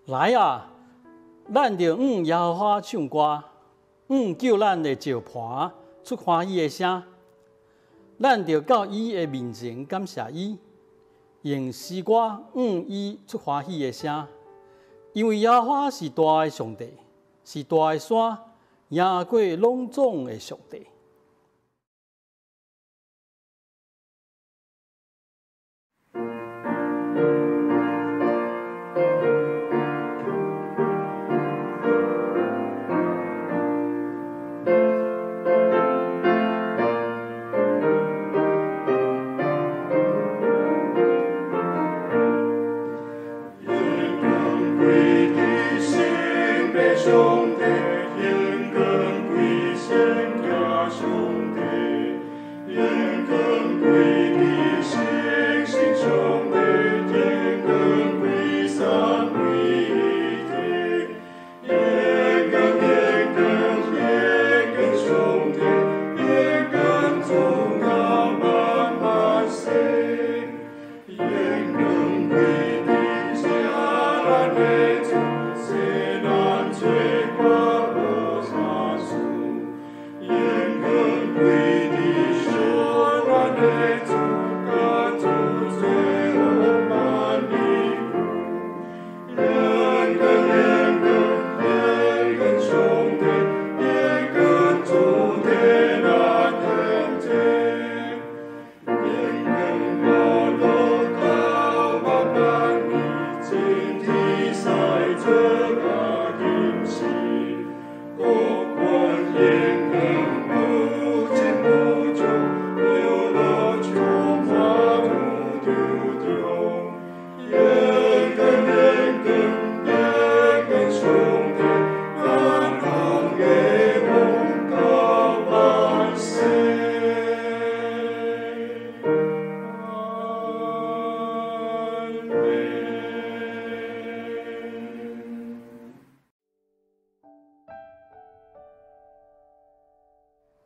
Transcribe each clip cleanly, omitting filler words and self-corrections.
來啊，咱著向耶和華唱歌，向救咱的石磐出歡喜的聲。咱著到伊的面前感謝伊，用詩歌向伊出歡喜的聲。因為耶和華是大的上帝，是大的山，贏過攏總的上帝。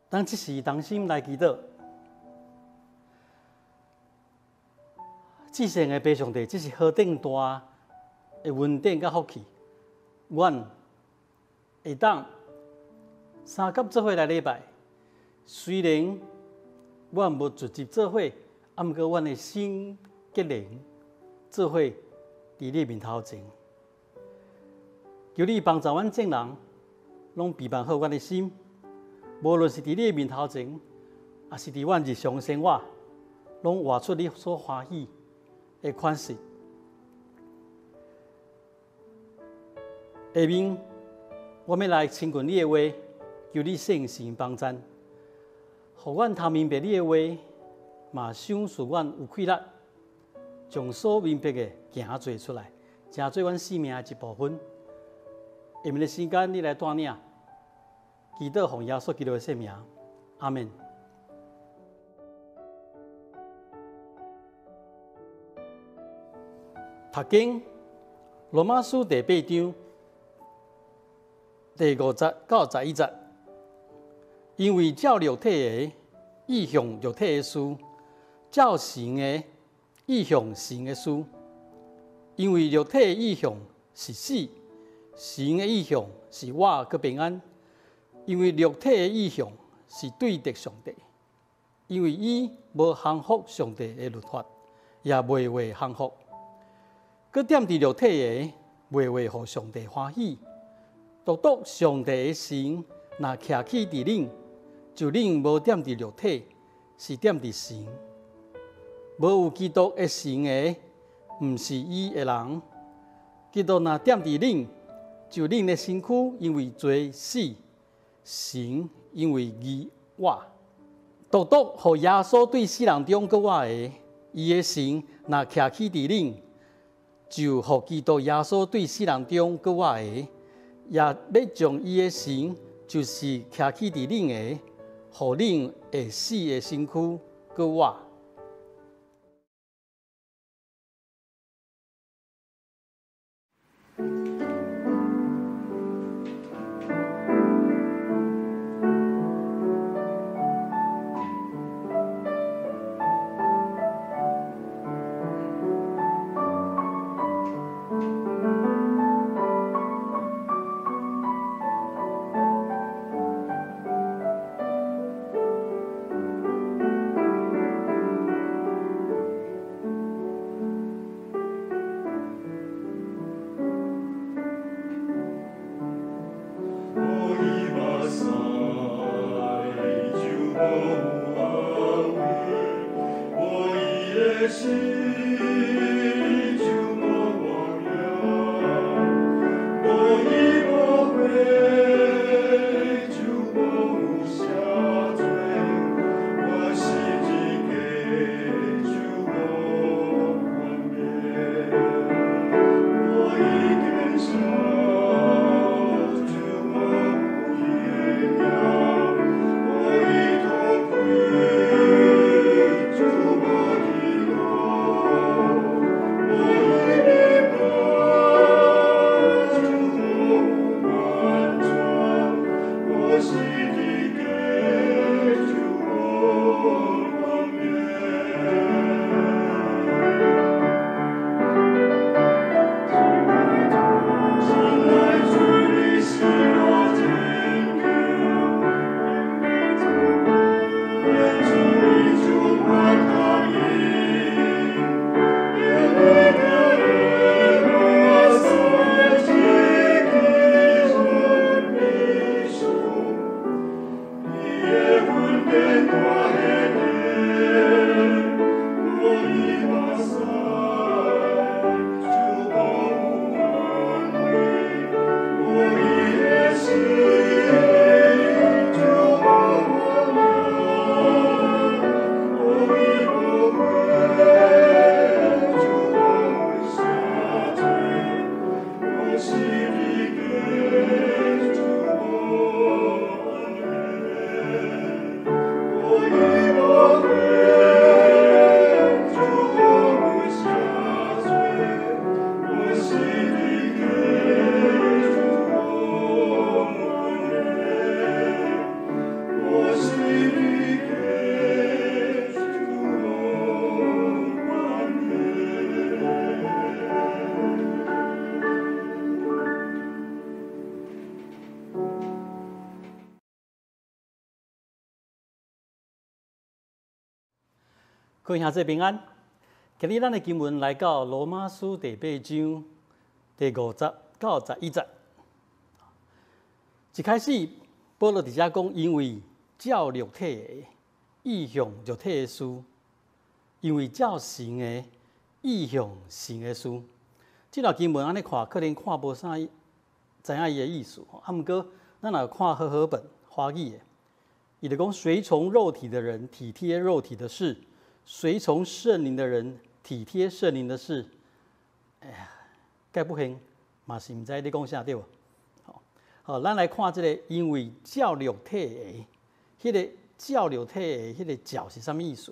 咱這時同心來祈禱，至聖的父上帝，這是何等大的恩典佮福氣，阮會當三甲做伙來禮拜。雖然阮無直接做伙，啊，毋過阮的心結連做伙佇你面頭前，求你幫助阮眾人，攏備辦好阮的心。無論是佇你的面頭前，抑是佇阮日常生活，攏活出你所歡喜的款式。下面我欲來親近你的話，求你聖神幫贊，予阮通明白你的話，嘛賞賜阮有氣力，將所明白的行做出來，成做阮生命的一部分。下面的時間，你來帶領。祈禱奉耶穌基督的聖名，阿們。讀經羅馬書第八章第五節到十一節，因為照肉體的意向肉體的事，照神的意向神的事。因為肉體的意向是死，神的意向是活閣平安。因為肉體的意向是對敵上帝，因為伊無降服上帝的律法，也袂會降服。閣踮佇肉體的，袂會予上帝歡喜。獨獨上帝的神若徛起佇恁，就恁無踮佇肉體，是踮佇神。無有基督的神的，毋是伊的人。基督若踮佇恁，就恁的身軀因為罪死。神因為義活，獨獨予耶穌對死人中閣活的，伊的神若徛起佇恁，就予基督耶穌對死人中閣活的，也欲將伊的神，就是徛起佇恁的，予恁會死的身軀閣活。各位兄弟平安。今日咱的經文來到羅馬書第八章第五節到十一節。一開始，保羅佇遮講，因為照肉體的意向肉體的事，因為照神的意向神的事。這段經文按呢看，可能看無啥知影伊的意思。啊，毋過咱若看和合本華語的，伊就講隨從肉體的人體貼肉體的事。隨從聖靈的人體貼聖靈的事，哎呀，蓋不興嘛是毋知咧講啥對無？好，咱來看這個，因為照肉體的，彼個照肉體的彼個照是啥物意思？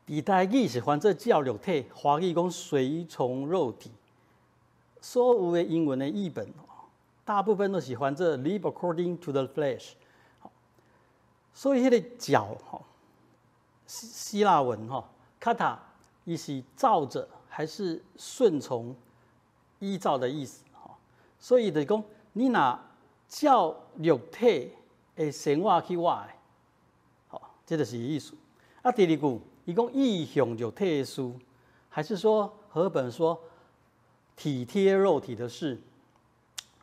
佇台語是翻做照肉體，華語講隨從肉體。所有的英文的譯本，大部分都是翻做 live according to the flesh。所以彼個照吼。希臘文哈，κατά，伊是照着還是順從、依照的意思哈？所以就是講，你若照肉體的生活去活的，好，這就是意思。啊，第二句，伊講意向肉體的事，還是說和本說體貼肉體的事？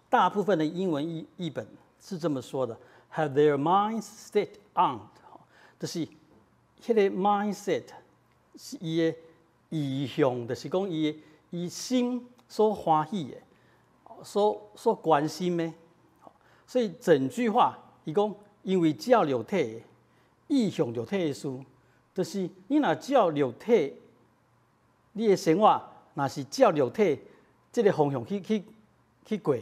大部分的英文譯本是這麼說的：Have their minds set on，就是。彼個 mindset 是伊的意向，就是講伊的伊心所歡喜的，所關心的。所以整句話，伊講因為照肉體意向肉體的事，就是你若照肉體，你的生活若是照肉體這個方向去過，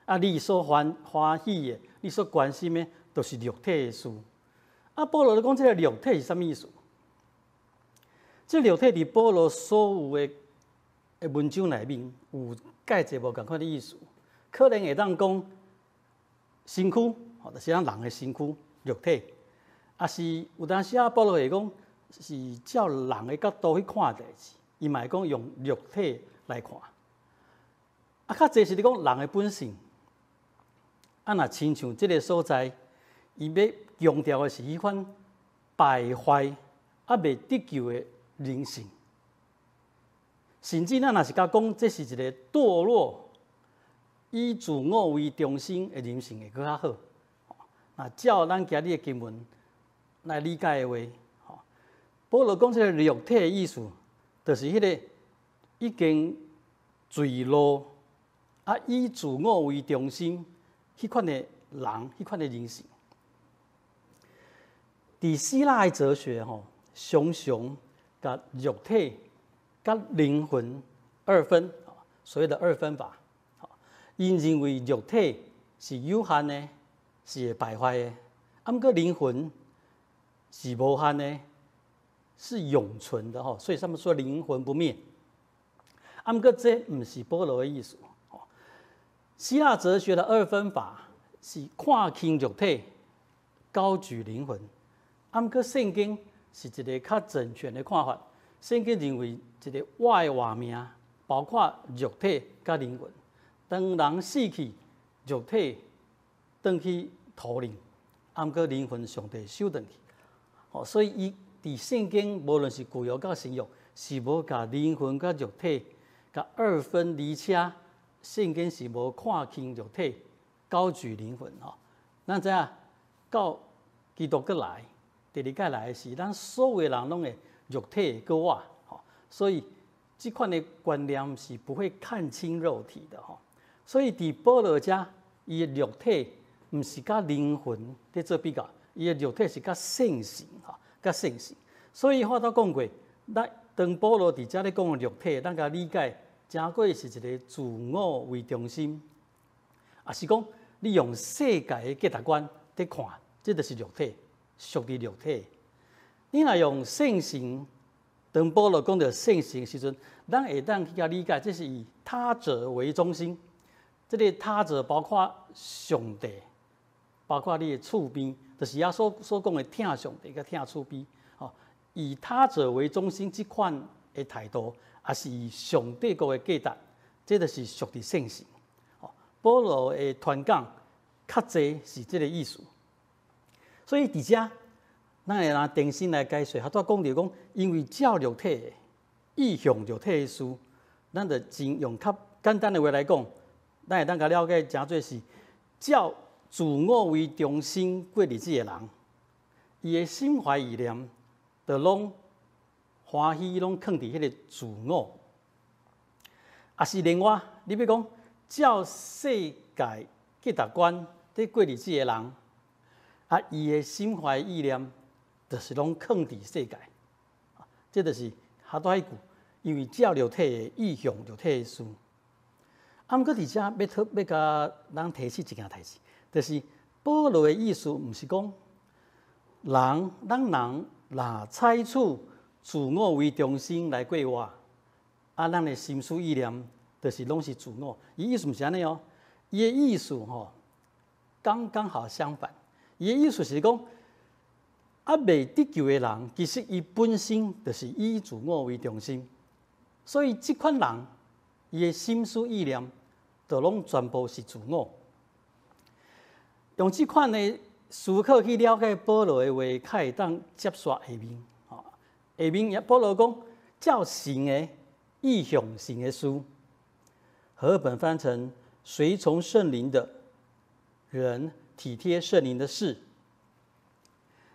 啊，你所歡喜的，你所關心的，就是肉體的事。啊，保羅咧講這個肉體是啥物意思？這個肉體佇保羅所有的文章內面有蓋濟無仝款的意思，可能會當講身軀，吼，就是咱人的身軀肉體，抑是有當時啊，保羅會講是照人的角度去看代誌，伊嘛會講用肉體來看。啊，較濟是咧講人的本性。啊，若親像這個所在，伊欲強調的是彼款敗壞猶未得救的人性，甚至咱若是共講，這是一個墮落、以自我為中心的人性會閣較好。那照咱今日的經文來理解的話，保羅講這个肉體的意思，就是彼个已經墜落啊，以自我為中心，彼款的人，彼款的人性。佇希臘的哲學吼，常常共肉體佮靈魂二分，所謂的二分法。𪜶認為肉體是有限的，是會敗壞的，啊，毋過靈魂是無限的，是永存的吼，所以他們說靈魂不滅。啊，毋過這毋是保羅的意思。希臘哲學的二分法是看輕肉體，高舉靈魂。啊，毋過聖經是一个較整全的看法。聖經認為一个活的活命，包括肉體佮靈魂。當人死去，肉體轉去土裡，啊，毋過靈魂上帝收轉去。吼，所以伊佇聖經無論是舊約佮新約，是無共靈魂佮肉體共二分，而且聖經是無看輕肉體，高舉靈魂吼。咱知影到基督閣來，第二擺來的時，咱所有的人攏會肉體閣活，吼，所以這款的觀念是不會看輕肉體的吼。所以佇保羅遮，伊的肉體毋是佮靈魂佇做比較，伊的肉體是佮聖神吼，佮聖神。所以我頭講過，咱當保羅佇遮咧講的肉體，咱共理解，誠過是一个自我為中心，抑是講你用世界的價值觀佇看，這就是肉體，屬佇肉體。你若用聖神，當保羅講著聖神的時陣，咱會當去共理解，這是以他者為中心。這个他者包括上帝，包括你的厝邊，就是耶穌所講的疼上帝佮疼厝邊。吼，以他者為中心這款的態度，抑是以上帝國的價值，這就是屬佇聖神。吼，保羅的傳講較濟是這个意思。所以佇遮，咱會拿重新來解說，頭拄講著講，因為照肉體的意向肉體的事，咱就真用較簡單的話來講，咱會當共了解，誠做是照自我為中心過日子的人，伊的心懷意念，就攏歡喜攏囥佇彼个自我。抑是另外，你欲講照世界價值觀佇過日子的人，啊，伊的心懷意念，就是攏囥佇世界。這就是頭拄彼句，因為照肉體的意向肉體的事。啊，毋過佇遮欲特欲共咱提醒一件代誌，就是保羅的意思，毋是講人咱人若採取自我為中心來過活，啊，咱的心思意念就是攏是自我。伊意思毋是按呢哦，伊的意思吼，剛剛好相反。伊的意思是講，猶未得救的人，其實伊本身就是以自我為中心，所以這款人，伊的心思意念，就攏全部是自我。用這款的思考去了解保羅的話，較會當接續下面。吼，下面保羅講，照神的意向神的事，和合本翻成隨從聖靈的人，體貼聖靈的事。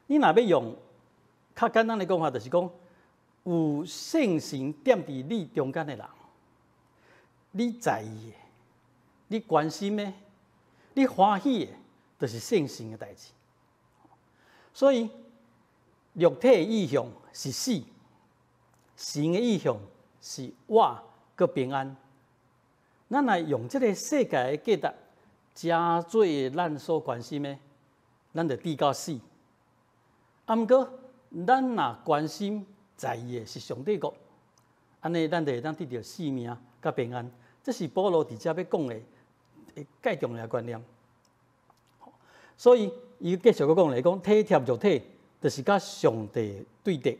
你若欲用較簡單的講法，就是講有聖神踮佇你中間的人，你在意的，你關心的，你歡喜的，就是聖神的代誌。所以肉體的意向是死，神的意向是活閣平安。咱來用這个世界的價值，誠做咱所關心的，咱就得到死。啊，毋過咱若關心在意的是上帝國，按呢咱就會當得著生命佮平安。這是保羅佇遮欲講的蓋重要觀念。所以伊繼續閣講來講，體貼肉體，就是佮上帝對敵，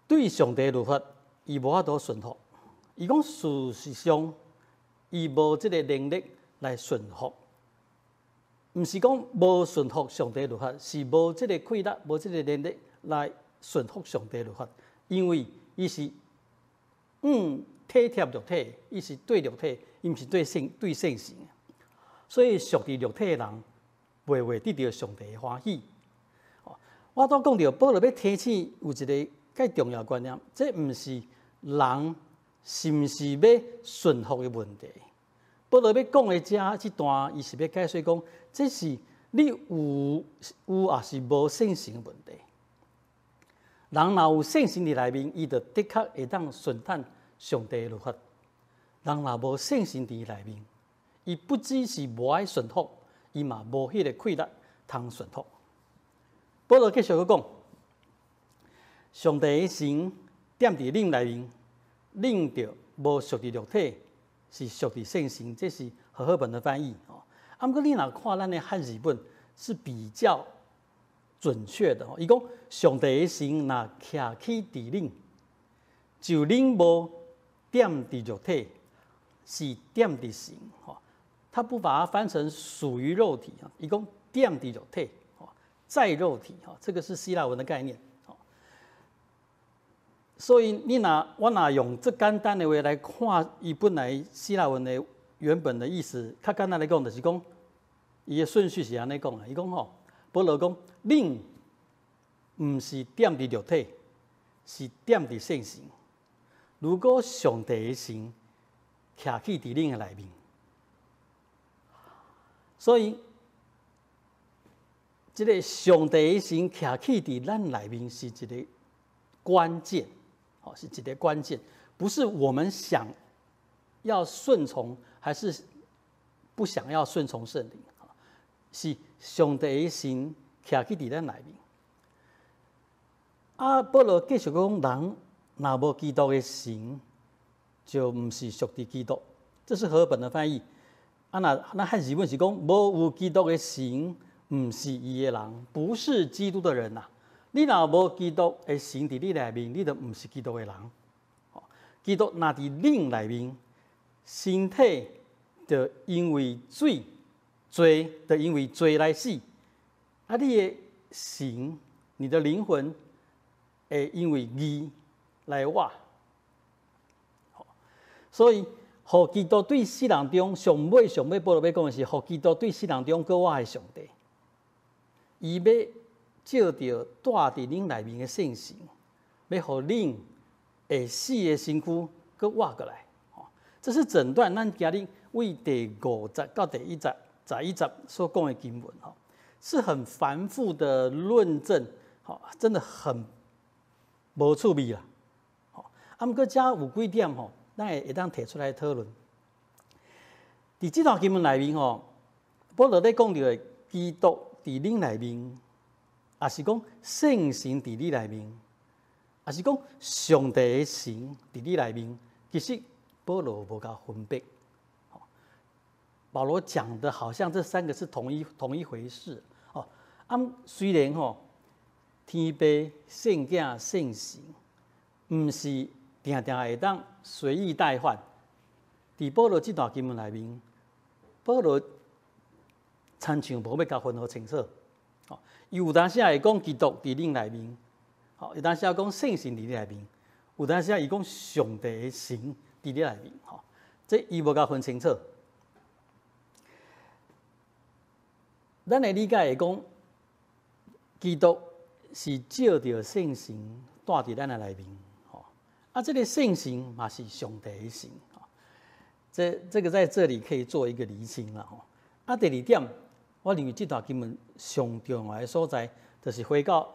對上帝律法，伊無法度順服。伊講事實上，伊無這个能力來順服。毋是講無順服上帝律法，是無這个氣力、無這个能力來順服上帝律法。因為伊是體貼肉體，伊是對肉體，伊毋是對聖對聖神。所以屬佇肉體的人，袂會得著上帝的歡喜。我拄講著，保羅欲提醒有一个較重要觀念，這毋是人是毋是欲順服的問題。保羅欲講的這這段，伊是欲解說講，這是你有有抑是無聖神的問題。人若有聖神佇內面，伊就的確會當順趁上帝的律法。人若無聖神佇內面，伊不只是無愛順服，伊嘛無彼个氣力通順服。保羅繼續閣講，上帝的神踮佇恁內面，恁就無屬佇肉體，是屬佇聖神。這是和合本的翻譯。哦，啊，毋過你若看咱的漢字本是比較準確的。伊講上帝的神若徛起佇恁，就恁無踮佇肉體，是踮佇神。吼，他不把它翻成屬於肉體啊，伊講踮佇肉體。在肉體，哈，這個是希臘文的概念，所以你若我若用這簡單的話來看，伊本來希臘文的原本的意思，較簡單來講，就是講，伊的順序是按呢講的。伊講吼，保羅講，恁毋是踮佇肉體，是踮佇聖神。如果上帝的神徛起佇恁的內面，所以，這个上帝的神徛起佇咱內面是一个關鍵，哦，是一个關鍵，不是我們想要順從還是不想要順從聖靈，是上帝的神徛起佇咱內面。啊，保羅繼續講，人若無基督的神，就毋是屬佇基督。這是和合本的翻譯。啊，若那漢字本是講，無有基督的神，毋是伊的人，不是基督的人呐。你若無基督的神佇你內面，你就毋是基督的人。基督若佇恁內面，身體就因為水罪，就因為罪來死。啊，你的神，你的靈魂會因為義來活。所以，予基督對死人中上尾上尾，保羅欲講的是，予基督對死人中閣活的上帝，伊欲藉著蹛佇恁內面的聖神，欲予恁會死的身軀閣活過來。這是整段咱今日為第5節到第1節、11節所講的經文，吼，是很繁複的論證，吼，真的很無趣味啦。吼，啊，毋過遮有幾點吼，咱會當提出來討論。佇這段經文內面吼，保羅咧講著的基督佇恁內面，抑是講聖神佇你內面，抑是講上帝的神佇你內面，其實保羅無共分別。保羅講的好像這三個是同一回事。哦，啊，雖然吼，天父、聖囝、聖神，毋是定定會當隨意代換。佇保羅這段經文內面，保羅親像無欲共分予清楚。哦，伊有當時會講基督佇恁內面，吼，有當時講聖神佇你內面，有當時伊講上帝的神佇你內面，吼，這伊無共分清楚。咱的理解會講，基督是藉著聖神蹛佇咱的內面，吼，啊，這个聖神嘛是上帝的神，吼，這個在這裡可以做一個釐清啦，吼。啊，第二點，我認為這段經文上重要的所在，就是回到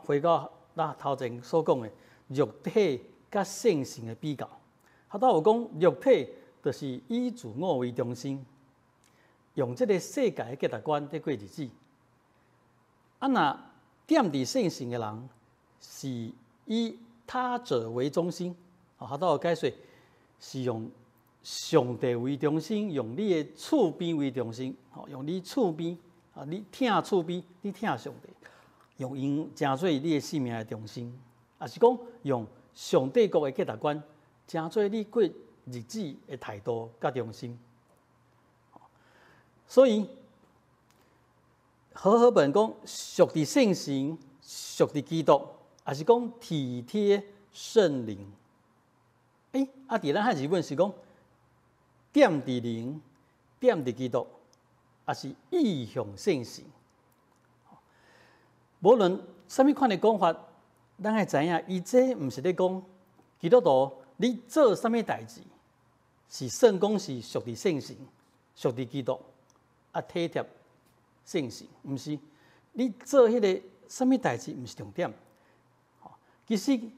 咱頭前所講的肉體佮聖神的比較。頭拄有講肉體就是以自我為中心，用這个世界的價值觀佇過日子。啊，若踮佇聖神的人，是以他者為中心。啊，頭拄有解說是用上帝為中心，用你的厝邊為中心，吼，用你厝邊啊，你疼厝邊，你疼上帝，用𪜶成做你的生命的中心，抑是講用上帝國的價值觀，成做你過日子的態度佮中心。所以和合本講屬佇聖神，屬佇基督，抑是講體貼聖靈。啊，佇咱漢字本是講踮佇靈，踮佇基督，抑是意向聖神。無論啥物款的講法，咱愛知影，伊這毋是咧講基督徒你做啥物代誌，是算講是屬佇聖神、屬佇基督，啊體貼聖神，毋是你做彼个啥物代誌，毋是重點。其實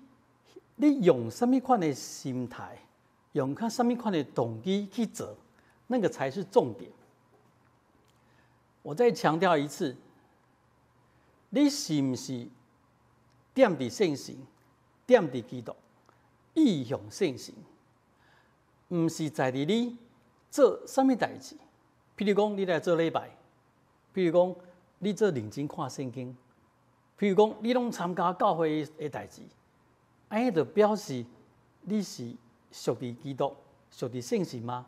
你用啥物款的心態，用較啥物款的動機去做，那個才是重點。我再強調一次，你是毋是踮佇聖神、踮佇基督、意向聖神，毋是在佇你做啥物代誌。譬如講，你來做禮拜；譬如講，你做認真看聖經；譬如講，你攏參加教會的代誌，按呢就表示你是屬佇基督、屬佇聖神嗎？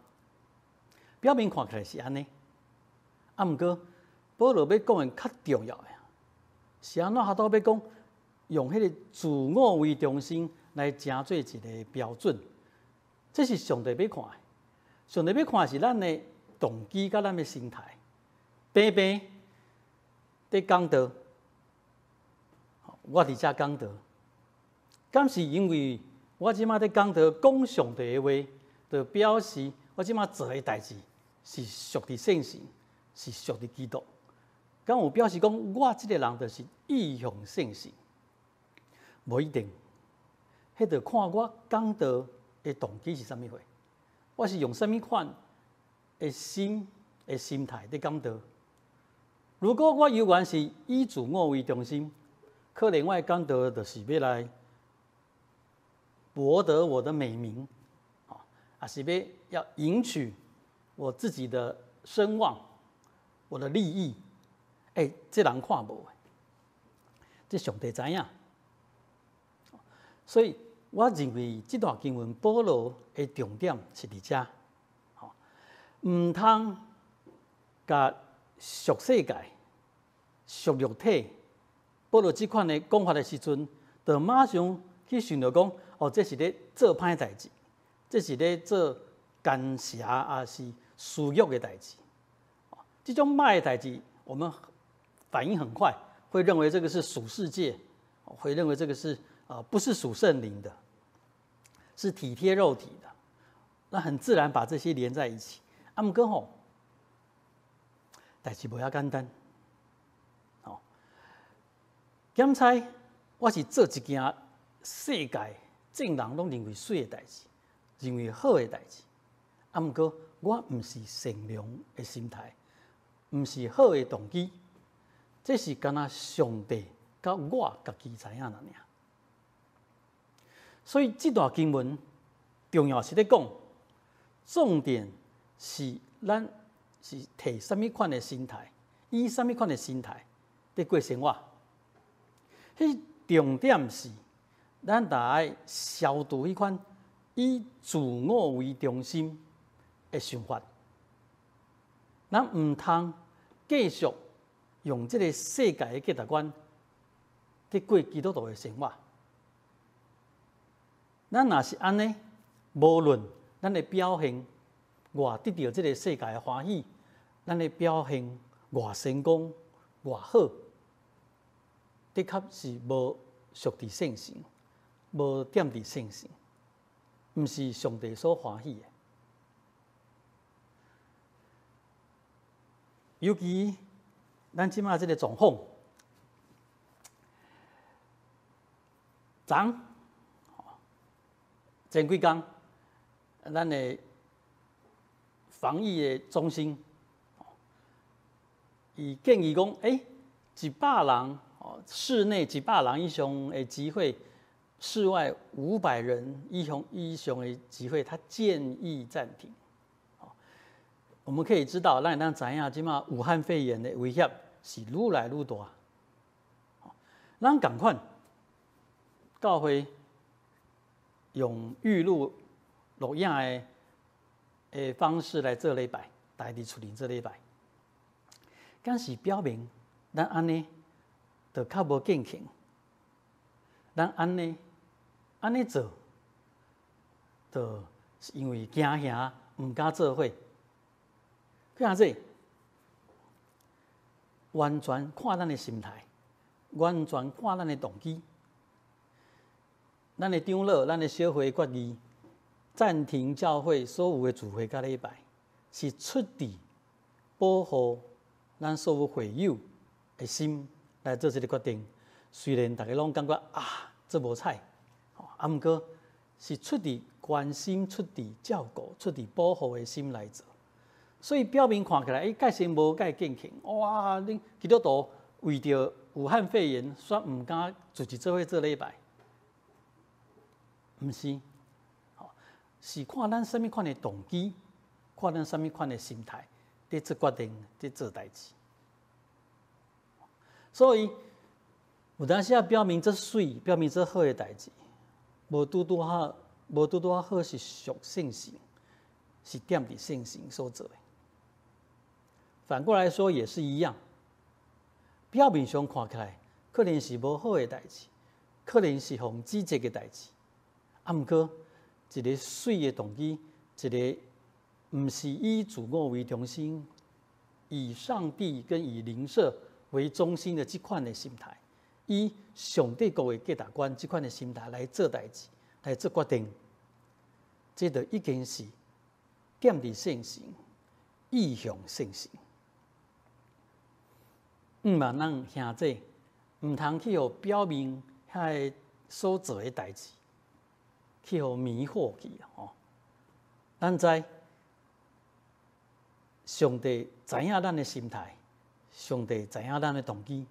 表面看起來是按呢，啊，毋過保羅欲講的較重要的，是按怎彼度欲講用彼个自我為中心來成做一个標準，這是上帝欲看的。上帝欲看的是咱的動機佮咱的心態。平平佇講道，我佇遮講道，敢是因為我這馬佇講道講上帝的話，就表示我這馬做的代誌是屬佇聖神，是屬佇基督。敢有表示講我這个人就是意向聖神？無一定，彼就看我講道的動機是啥物貨，我是用啥物款的心的心態佇講道。如果我猶原是以自我為中心，可能我的講道就是欲來博得我的美名，啊是欲要贏取我自己的聲望、我的利益。欸，這人看無的，這上帝知影。所以我認為這段經文保羅的重點是佇遮，毋通共屬世界、屬肉體，保羅這款的講法的時陣，就馬上去想著講，哦，這是咧做歹代誌，這是咧做奸邪抑是私欲的代誌。這種歹的代誌，我們反應很快，會認為這個是屬世界，會認為這個是不是屬聖靈的，是體貼肉體的，那很自然把這些連在一起。啊，毋過吼，代誌無遐簡單。哦，檢猜我是做一件世界眾人攏認為媠的代誌，認為好的代誌。啊，毋過我毋是善良的心態，毋是好的動機，這是干焦上帝佮我家己知影爾。所以這段經文重要是咧講，重點是咱是提啥物款的心態，以啥物款的心態佇過生活。彼重點是咱著愛消除彼款以自我為中心的想法。咱毋通繼續用這个世界的價值觀佇過基督徒的生活。咱若是按呢，無論咱的表現偌得著這个世界的歡喜，咱的表現偌成功、偌好，的確是無屬佇聖神，無踮佇聖神，毋是上帝所歡喜的。尤其咱這馬這个狀況，昨前幾工，咱的防疫的中心，伊建議講，欸，100人，室內100人以上的集會，室外500人以上的集會，他建議暫停。我們可以知道，咱會當知影，這馬武漢肺炎的威脅是愈來愈大。咱仝款教會用預錄錄影的方式來做禮拜，大家佇厝裡做禮拜，敢是表明咱按呢就較無敬虔，咱按呢按呢做，就是因為驚嚇毋敢做伙。看這，完全看咱的心態，完全看咱的動機。咱的長老、咱的小會決議暫停教會所有的聚會佮禮拜，是出自保護咱所有會友的心來做這个決定。雖然逐家攏感覺啊，這無彩，啊，毋過是出自關心、出自照顧、出自保護的心來做。所以表面看起來，欸，界線無蓋建起，哇！恁基督徒為著武漢肺炎，煞毋敢聚集做伙做禮拜，毋是，是看咱啥物款的動機，看咱啥物款的心態，佇做決定，佇做代誌。所以有當時啊，表面足媠，表面足好的代誌，無拄拄好，無拄拄好是屬聖神，是踮佇聖神所做的。反過來說也是一樣，表面上看起來可能是無好的代誌，可能是予指責的代誌，啊，毋過一个媠的動機，一个毋是以自我為中心，以上帝跟以鄰舍為中心的這款的心態，以上帝國的價值觀這款的心態來做代誌，來做決定，這就已經是踮佇聖神，意向聖神。毋嘛，咱兄弟毋通去予表面遐个所做的代誌，去予迷惑去吼。咱知上帝知影咱的心態，上帝知影咱的動機。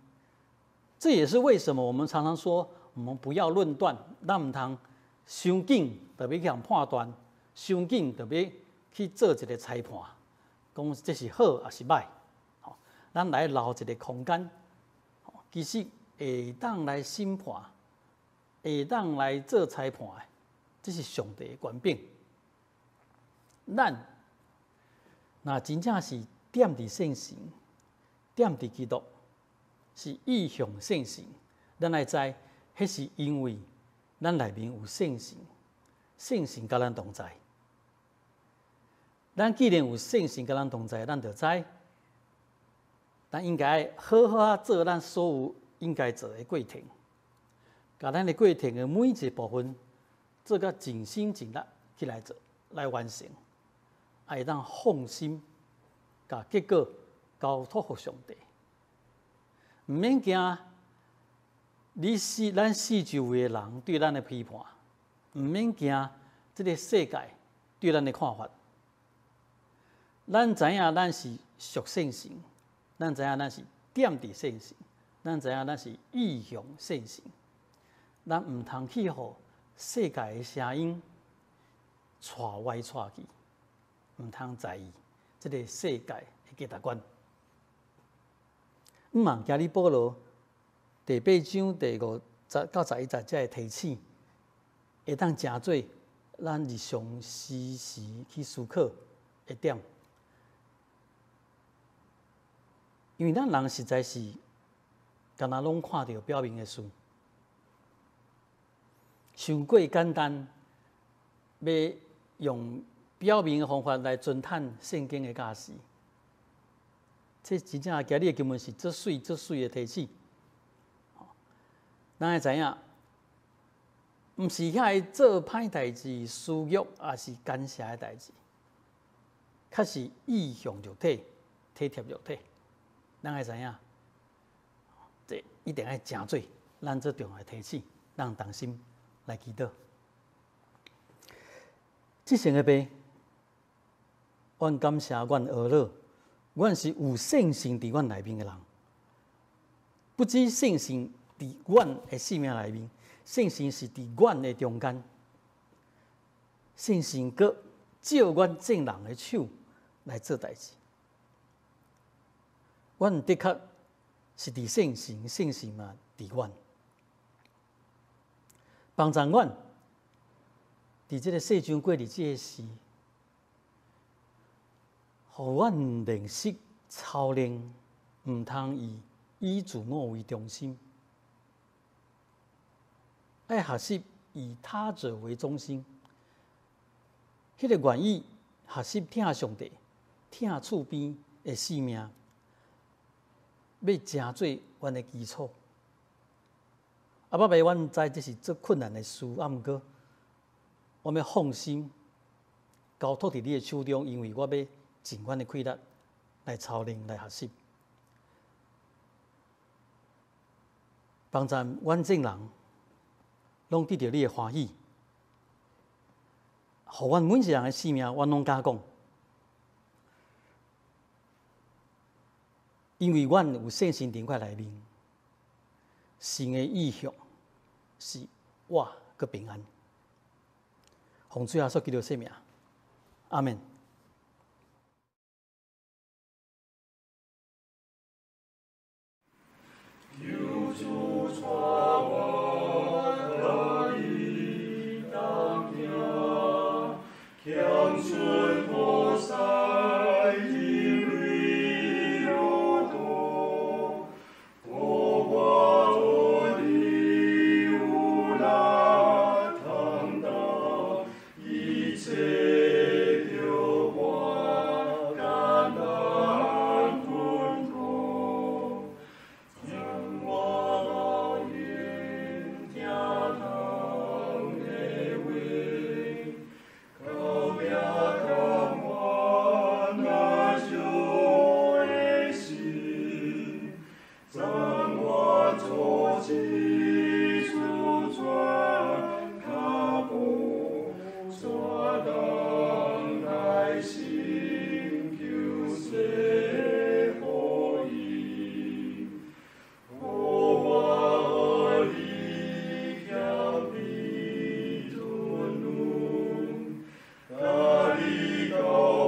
這也是為什麼我們常常說，我們不要論斷，咱毋通傷緊就欲去予人判斷，傷緊就欲去做一个裁判，講這是好抑是䆀。咱來留一个空間，其實會當來審判，會當來做裁判的，這是上帝的權柄。咱若真正是踮佇聖神，踮佇基督，是意向聖神，咱愛知，彼是因為咱內面有聖神，聖神佮咱同在。咱既然有聖神佮咱同在，咱就知，咱應該好好仔做咱所有應該做的過程，共咱的過程的每一部分做甲盡心盡力去來做，來完成，會當放心，共結果交託予上帝，毋免驚咱四周圍的人對咱的批判，毋免驚這个世界對咱的看法。咱知影咱是屬聖神，咱知影咱是踮佇聖神，咱知影咱是意向聖神，咱毋通去予世界的聲音帶歪帶去，毋通在意這个世界的價值觀。毋茫今日保羅第八章第五節到11節這个提醒，會當成做咱日常時時去思考的點。因為咱人實在是，敢若攏看著表面的事，傷過簡單，欲用表面的方法來偵探聖經的教示。這真正今日的經文是足媠足媠的提醒。咱愛知影，毋是遐个做歹代誌、私欲，抑是奸邪的代誌，較是意向肉體、體貼肉體。咱愛知影，這一定愛成做咱最重要的提醒，咱同心來祈禱。至聖的父，阮感謝阮阿樂，阮是有聖神佇阮內面的人，不止聖神佇阮的生命內面，聖神是佇阮的中間，聖神閣借阮眾人的手來做代誌。阮的確是佇聖神，聖神嘛佇阮，幫助阮佇這个世上過日子的時，予阮練習操練，毋通以自我為中心，愛學習以他者為中心。彼个願意學習疼上帝、疼厝邊的生命，欲成做阮的基礎。阿爸爸，阮毋知這是足困難的事，啊，毋過我欲放心交託佇你的手中，因為我欲盡阮的氣力來操練、來學習，幫助阮眾人攏得著你的歡喜，予阮每一個人的性命，阮攏敢講，因為阮有聖神佇阮內面，神的異象是我閣平安。奉主耶穌基督聖名，阿們。求主帶我佮伊同行，欠春菩薩一蕊路途，予我予你有力通擔一切著我艱難困苦。將我老用聽堂的話，到壁甘願那受的死，將我做基礎轉跤步，煞當來成救世福音。予我予你謙卑吞忍，佮你交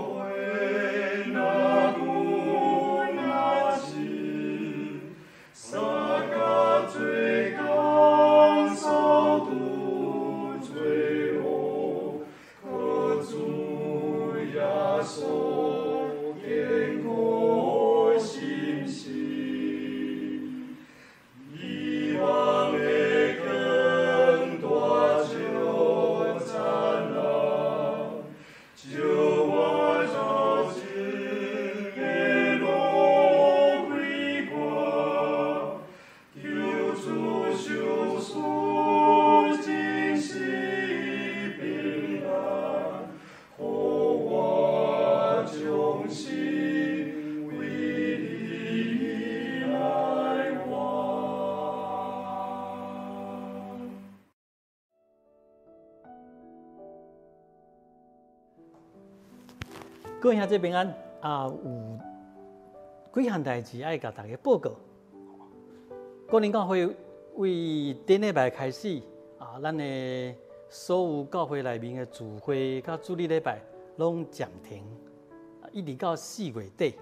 陪若久若時，相共做工掃除罪惡，靠主耶穌堅固心志。希望的光大照燦爛，照我路前的路開闊，求主賞賜真實平安，予我將心為你來活。各位兄弟平安啊！有幾項代誌愛共大家報告。個人教會為頂禮拜開始啊，咱的所有教會內面的聚會佮主日禮拜攏暫停，一直到4月底。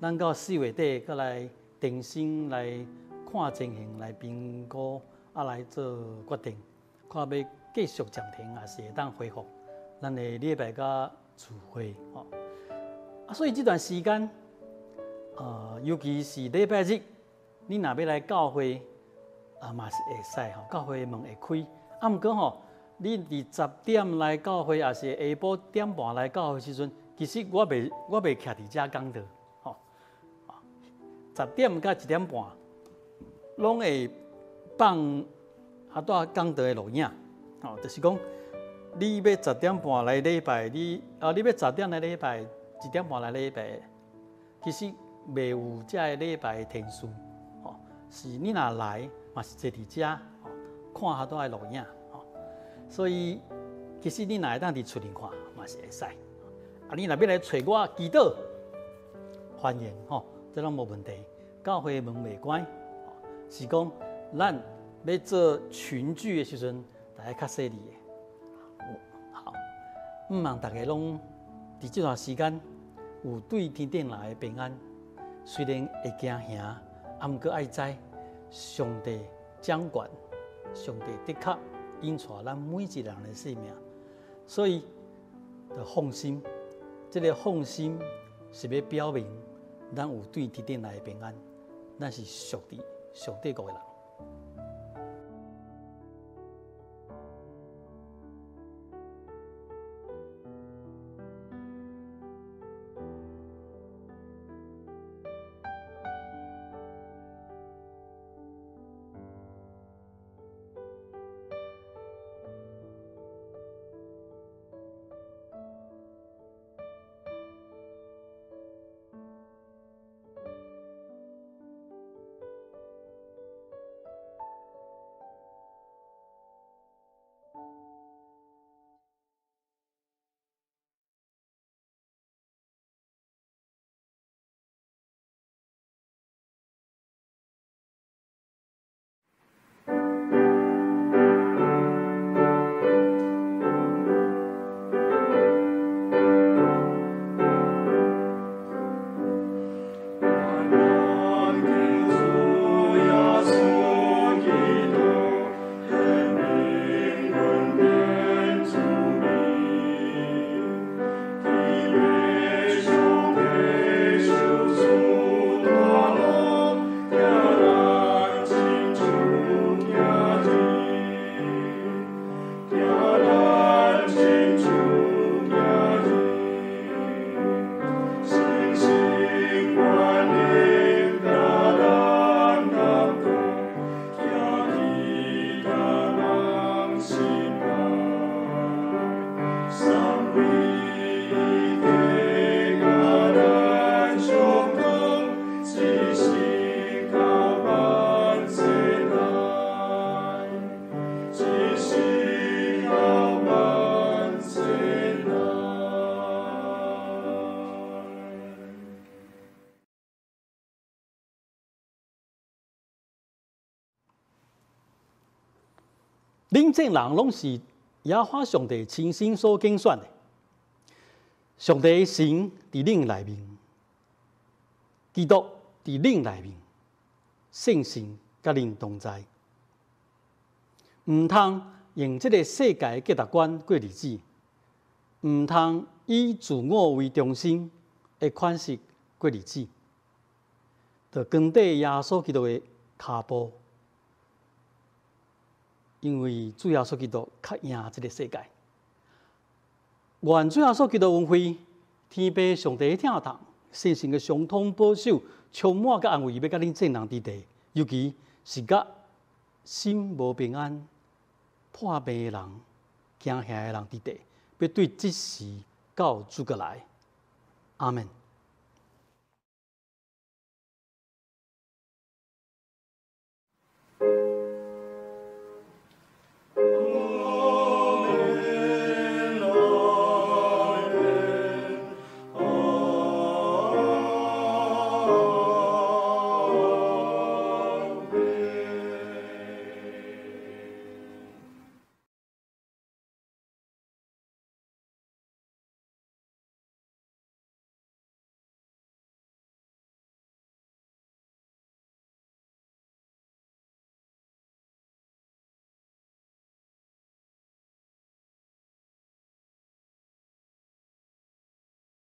咱到4月底閣來重新來看情形，來評估啊，來做決定，看欲繼續暫停，抑是會當恢復咱的禮拜佮聚會。啊，所以這段時間，尤其是禮拜日，你若欲來教會，啊嘛是會使吼，教會門會開。啊，毋過吼，你佇10點來教會，抑是下晡點半來教會時陣，其實我袂徛佇遮講道，吼。10點佮1點半，攏會放哈帶講道的錄影，吼，就是講你欲10點半來禮拜，你欲10點來禮拜，1點半來禮拜，其實袂有這个禮拜的天數，吼，是你若來嘛是坐佇遮，吼，看哈帶的錄影，吼，所以其實你若會當佇厝裡看嘛是會使，啊，你若欲來揣我祈禱，歡迎，吼，這攏無問題，教會門袂關，是講咱欲做群聚的時陣，大家較細膩的。好，毋望大家攏佇這段時間有對天頂來的平安，雖然會驚嚇，啊，毋過愛知上帝掌權，上帝的確引帶咱每一個人的性命，所以著放心，這个放心是欲表明咱有對天頂來的平安，咱是屬佇上帝國的人。恁眾人攏是耶和華上帝親身所揀選的，上帝的神佇恁內面，基督佇恁內面，聖神佮恁同在。毋通用這个世界的價值觀過日子，毋通以自我為中心的款式過日子，著跟綴耶穌基督的跤步。因為主耶穌基督較贏這个世界。願主耶穌基督恩惠、天父上帝的疼痛、聖神的相通保守，充滿佮安慰，欲佮恁眾人佇佇，尤其是佮心無平安、破病的人、驚嚇的人佇佇，欲對這時到主閣來。阿門。